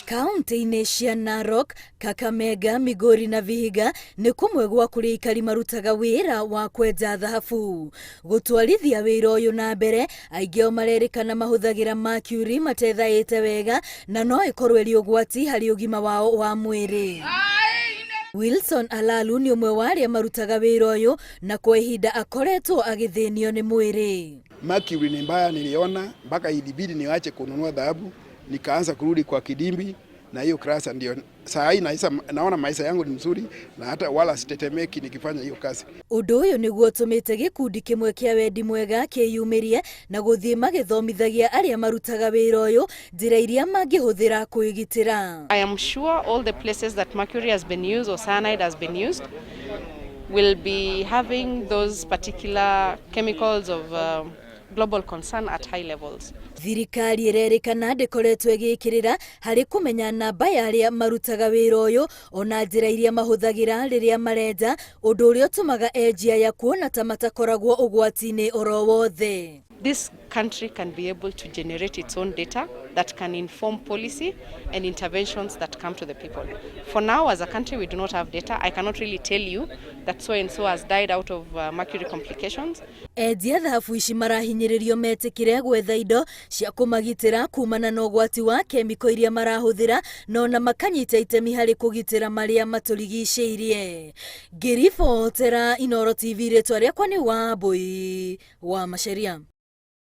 Kaunti-inĩ cia Narok, Kakamega, Migori na Vihiga nĩ kũmwe gwa kũrĩa aikari marutaga wĩra wa kwenja thahabu. Gũtwarithia wĩra ũyũ na mbere, aingĩ ao marerĩkana mahũthagĩra mercury matethaĩte wega na no ĩkorwo ĩrĩ ũgwati harĩ ũgima wao wa mwĩrĩ. Wilson Alalu nĩ ũmwe wa arĩa marutaga wĩra ũyũ na kwa ihinda akoretwo agĩthĩnio nĩ mwĩrĩ. Mercury ni mbaya, niliona mpaka ilibidi niache kununua dhahabu, nikaanza kurudi kwa kidimbi na hiyo krasa ndio saa hii naisa, naona maisha yangu ni mzuri na hata wala sitetemeki nikifanya hiyo kazi. Ũndũ ũyũ nĩguo ũtũmĩte gĩkundi kĩmwe kĩa wendi mwega kĩyumĩrie na gũthiĩ magĩthomithagia arĩa marutaga wĩra ũyũ njĩra iria mangĩhũthĩra kwĩgitĩra. I am sure all the places that mercury has been used or cyanide has been used will be having those particular chemicals of global concern at high levels. Thirikari ĩrerĩkana ndĩkoretwo ĩgĩkĩrĩra harĩ kũmenya namba ya arĩa marutaga wĩra ũyũ ona njĩra iria mahũthagĩra rĩrĩa marenja, ũndũ ũrĩa ũtũmaga enji aya kuona ta matakoragwo ũgwati-inĩ oro wothe. This country can be able to generate its own data that can inform policy and interventions that come to the people. For now, as a country, we do not have data. I cannot really tell you that so and so has died out of mercury complications. Endia thahabu ici marahinyĩrĩrio metĩkĩre gwetha indo cia kũmagitĩra kumana na ũgwati wa kemiko iria marahũthĩra na ona makanyita itemi harĩ kũgitĩra marĩa matũrigicĩirie. Ngĩribotera Inooro TV, rĩtwa rĩakwa nĩ Wambui wa Macharia.